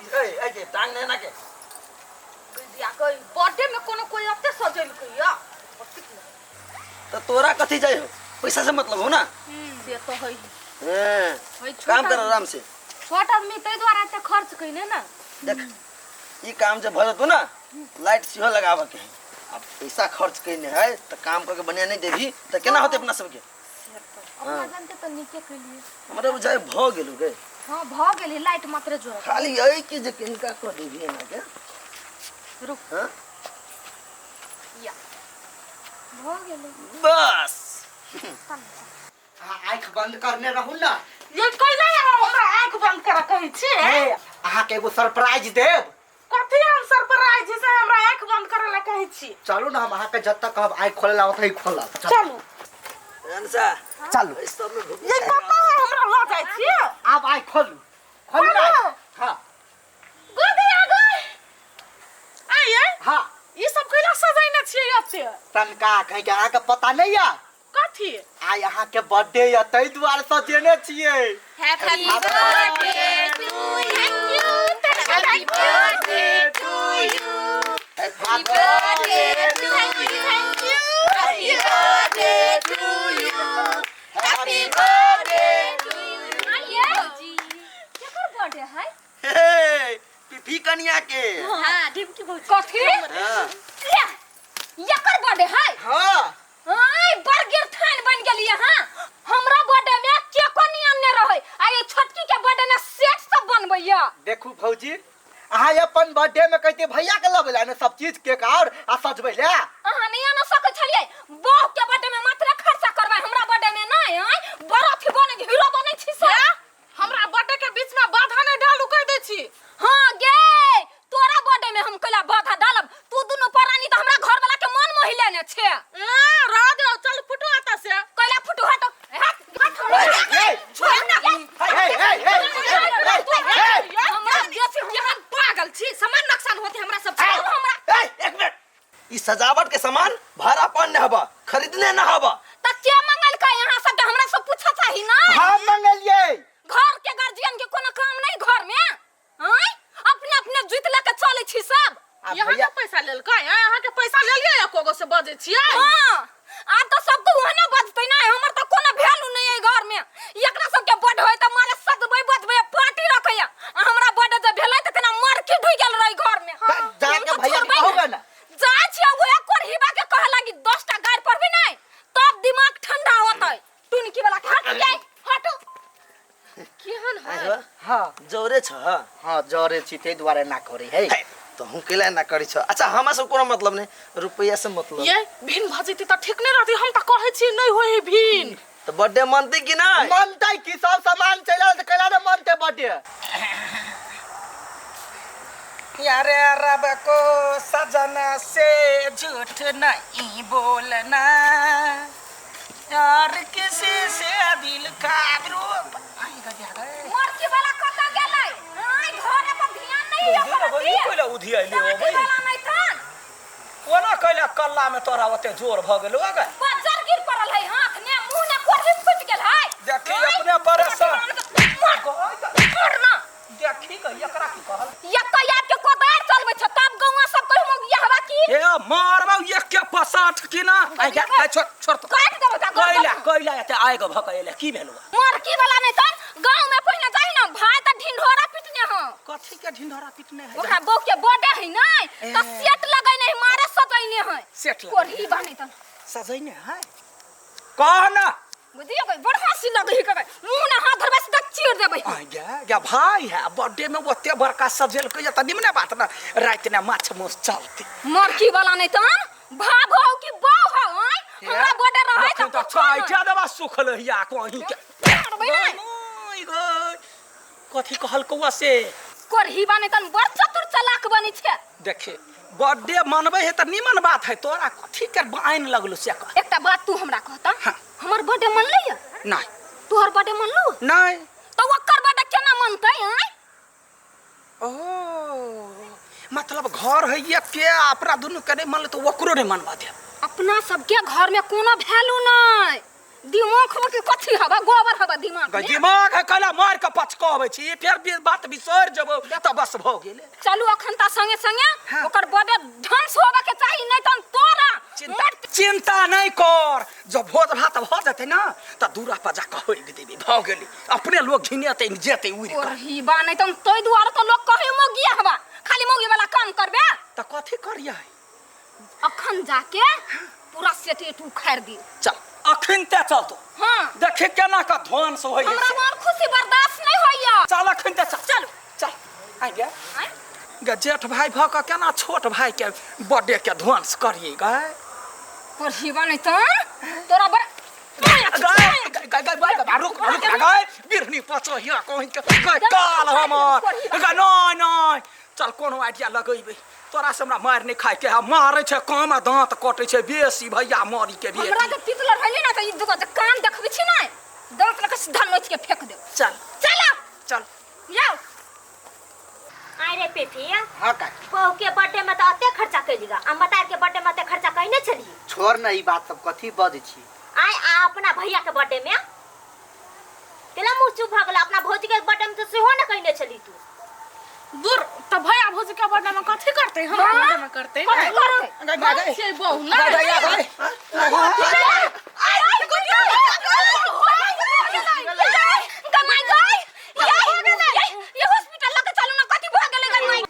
ए ए के टांग ने ना के दिया कोई बर्थडे में कोनो कोई अते सजेल कहिया। तो तोरा कथी जाय हो, पैसा से मतलब हो ना। से तो है। हैं, है छोट काम कर आदमी। आराम से। छोट आदमी ताहि दुआरे एते खर्च कइने ना। देख ई काम जे भऽ जेतौ ना, लाइट सेहो लगाबऽ के है। अब पैसा खर्च कइने है तऽ काम करके बढ़िया नहीं देबही तऽ केना होतै अपना सबके? अपना जानते तऽ नीके कइलिए। हमरा बुझाइ भऽ गेलौ गे। हां, भऽ गेलै, लाइट मात्र जोड़। खाली एहि के जे किनका कऽ देबही एना के। रुक। हाँ? या भऽ गेलै। बस। अहाँ आँखि बंद करने रहू ना। ये कैला हमरा आँख बंद कर कहै छी? हे, अहाँके एगो सरप्राइज देब। कथी हम सरप्राइज से हमरा आँख बंद करे ला कहै छी? चलू ना, हम अहाँके जतऽ कहब आँखि खोले ला ओतहि खोलब। चलू। अनसा। चलू। एहि सब में घुम। ये कतऽ हमरा लऽ जाइ छी? आब आँखि खोलू। खोलू ना। खोलू। हाँ। गोदी आ गई। आइए। हाँ। ई सब कैला सजैने छियै एते? तनका कहीं के अहाँके पता नहीं या? कथी? आइ अहाँके बर्थडे या ताहि दुआरे सजेने छियै। Happy birthday to you. Happy birthday to you. Happy birthday to you. Happy birthday to you. Happy birthday to you. आइए जी, केकर बर्थडे है? हे, पीपी कनिया के। हां, ढिमकी भौजी। कथी? हाँ। या एकर बर्थडे है? हाँ। आय बर्गर थान बन गेली हां। हमरा बर्थडे में केको नहीं आनने रहे, आ ये छोटकी के बर्थडे में सेट सब बनबैया। देखू भौजी, अहाँ अपन बर्थडे में कहते भैया के लबै ला ने सब चीज केक और आ सजबै ला। अहाँ नहीं आना सकै छलियै, बहू के बर्थडे में मात्र खर्चा करबै, हमरा बर्थडे में नहीं। आय बड़ अथी बनै, हीरो बनै छी से। हमरा बर्थडे के बीच में बाधा नहीं डालू कह दै छी। हां गे, तोरा बर्थडे में हम कैला बाधा डालब? तू दुनू प्राणी त हमरा घर वाला के मन मोहि लेने छे। ए रह दे, चल फुटू आता से। कैला फुटू? हट हट हट, ए, छोड़ ना। हे, हे, हे, हे, हे, हमरा बेसी हम पागल छी, सामान नुकसान होते हमरा सब। छोड़ हमरा। ए, एक मिनट, ई सजावट के सामान भाड़ा पर न हबा, खरीदने न हबा। त के मंगल का यहाँ सब के हमरा सब पूछा चाही ना? हम मंगलिए। घर के गार्जियन के कोनो काम नहीं घर में? आय अपने अपने जुत लेके चले छी सब। आ यहाँ भैया के पैसा लेलकै? यहाँ के पैसा लेलियै एको गो से बजै छियै? हाँ, आब तो सब तो ओहने बजतै ना, हमर तो कोनो वैल्यू नहीं है घर में। एकरा सब के बड होय त मारे सजबै बजबै पार्टी रखैया, आ हमरा बड जे भेलै त तेना मरकी ढुइ गेल रहै घर में। त जाके हम तऽ भैया के छोड़बै कहूगा नहि। ना। जा छियै उहे कोरहिबा के कह लागी 10 टा गारि पढ़बी नहीं तब दिमाग ठंडा होतै। टुनकी वाला के हट जाय, हटो। केहन है? आइ हो, हाँ। जौरे छ। हाँ, जरे छी ताहि दुआरे ना करे है। हे, तहूँ कैला ना करै छ? अच्छा, हमरा सब कोनो मतलब नहीं, रुपैया से मतलब। ये भिन भऽ जैतै तऽ ठीक नहि रहतै, हम तऽ कहै छी नहि होइ है भिन। तऽ बर्थडे मनतै कि नहीं? मनतै कि, सब सामान चलि आयल तऽ कैला ने मनतै बर्थडे। यारे रब को सजना से झूठ नहीं बोलना, यार किसी से दिल का रूप। मरकी वाला कतऽ गेलै? आइ घरे पर ध्यान नहीं है ओकर अथी। कोइला उधी आइले हो मरकी भाई। वाला नहीं तन। कोना कैला कल्ला में तोरा ओते जोर भ गेलो अगे? बज्जर गिर पड़ल है हाथ ने, मुंह ने कोढ़ी फूटि गेल है। देखी आइ, अपने परेशान। मर ना। देखी ग एकरा की कहल। एतऽ आबि के कोदारि चलबै छ तब गौआ सब कहै मौगिया हवा की। ए मारबौ एक के पसाठ की ना। आइ गे, आइ छोड़ छोड़ तो। काटि देबौ ता कैला गर्दन। कैला एते आइ ग भक एले की भेलौ? मरकी वाला नहीं तन गांव में पहिने जाहि ना भाई त ढिंढोरा पिटने हँ। कथी के ढिंढोरा पिटने है? ओकरा बहू के बर्थडे है नै त सेट लगैने है, मारे सजैने है। सेट लगैने। कोढ़ी बा नहीं तन। सजैने है कह ना। बुझियो गई बड़ हंसी लगै है कबै मुंह ना हाथ धरबै से त चीर देबै। आ गे या भाई है बर्थडे में ओते बड़का सजेल के त निमने बात ना, रात ने माछ मांस चलते। मरकी वाला नहीं तन भाव हो कि बाव हो? आय हमरा बर्थडे रहै त अखन त कुछो नै। काटि देबा सुखल हिया कहीं के। मारबै नै। ओय गई कथी कहल कौआ से? कोरही बने तन बड़ चतुर चालाक बनी छे। देखे बर्थडे मनबै है त निमन बात है, तोरा कथी के आइन लगलो से कह। एकटा बात तू हमरा कहता? हाँ। हमर बर्थडे मनलै या? नहीं। तोहर बर्थडे मनलू? नहीं। त ओकर बर्थडे केना मनतै? आय ओ मतलब घर है ये के अपना दुनू के नहीं मनले तो ओकरो नहीं मनवा दे। अपना सबके घर में कोनो वैल्यू नहीं, दिमाग हवा के कथी हवा गोबर हवा दिमाग में। दिमाग है कला मार के पचकाबै छी फेर भी बात बिसरि जेबौ तऽ बस भऽ गेलै। चलू अखन ता संगे संगे ओकर बर्थडे ध्वंस होबे के चाही नहीं तन तोरा चिंता चिंता नहीं कर जब भोज भात भऽ जेतै ना तऽ दूरा पर जा कऽ होइक देबै भऽ गेलै अपने लोग घिनेतै जेतै उड़ि कऽ। ओरही बा नहीं तन तोय दुआरे तो लोग कहे मोगिया हवा खाली मोगी वाला काम करबे। तऽ कथी करियै? अखन जाके पूरा सेट एट उखाड़ दी। चल अखन ते चल तो। हाँ देखे केना का ध्वंस होय हमरा मोन खुशी बर्दाश्त नहीं होइया। चल अखन ते चल। चलू चल आ गया आँय? गे जेठ भाई भ के केना छोट भाई के बर्थडे के ध्वंस करिए गए। पढ़ीबा नहीं तो तोरा बड़ गए गए गए गए रुक रुक गए बिरनी पचो हिया कहीं के गए काल हमर गए नहीं नहीं चल कोनो आइडिया लगेबै तोरा से हमरा मारि नहीं खाय के है मारै छै कम आ दांत कटै छै बेसी भैया मरी के हमरा बेटी। जे पितल रहली ना त ई दुगो जे कान देखबै छी ना दांत लके सीधा नोच के फेंक देब। चल चल चल जाओ। आय रे पेफी हाँ काकी बहू के बर्थडे में तो अते खर्चा कैली गा आ मतार के बर्थडे में अते खर्चा कइने छली। छोड़ ना ई बात सब कथी बजै छी। आय आ अपना भैया के बर्थडे में केला मुँह चुप भ गेल अपना भौजी के बर्थडे में तो सेहो न कइने छली तू। दूर त भैया भौजी के बर्थडे में कथी करते हमरा बर्थडे में करते कथी करते? गए गए छियै बहू ना गए गए गमाई गई ये हॉस्पिटल लके चलू ना कथी भ गेलै गमाई।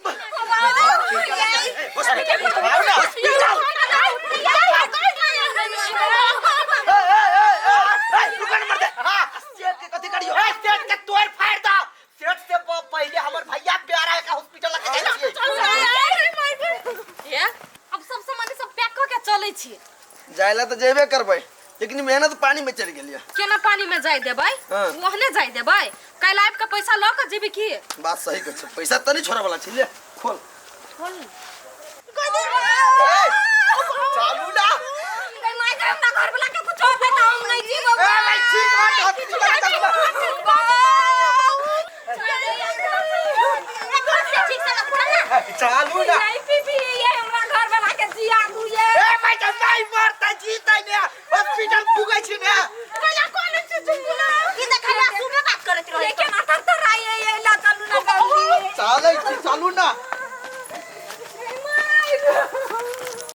रुकन मर दे सेठ के कथी करियो? ए सेठ के तोड़ फाड़ दा सेठ से पहले हमर भैया प्यारा के हॉस्पिटल लके जाइ छियै। ये अब सब सामान सब पैक क के चलै छी। जाइला तऽ जेबे करबै लेकिन मेहनत पानी में चलि गेलियै। केना पानी में जाय देबै? हाँ। ओहने जाय देबै काल्हि आबि के पैसा लऽ के जेबै की? बात सही कहै छै पैसा तऽ नहीं छोड़ै वाला छै ले खोल। चालू ना गमाई गई हमरा घर वाला के कुछ होतै तऽ हम नहीं जीबो। ए भाई ठीक बात हॉस्पिटल चल ना। ठीक से लग चल ना। चालू ना ये पीपी ये हमरा घर वाला के जिया दू ये। ए भाई त नहीं मरतै जीतै ने हॉस्पिटल पुगै छी ने। भैया कोन चीज चुप ना ई त खाली सुबह बात करैत रहै ये केना थर थर आई ये ला चलू ना जल्दी। चलै छी चलू ना।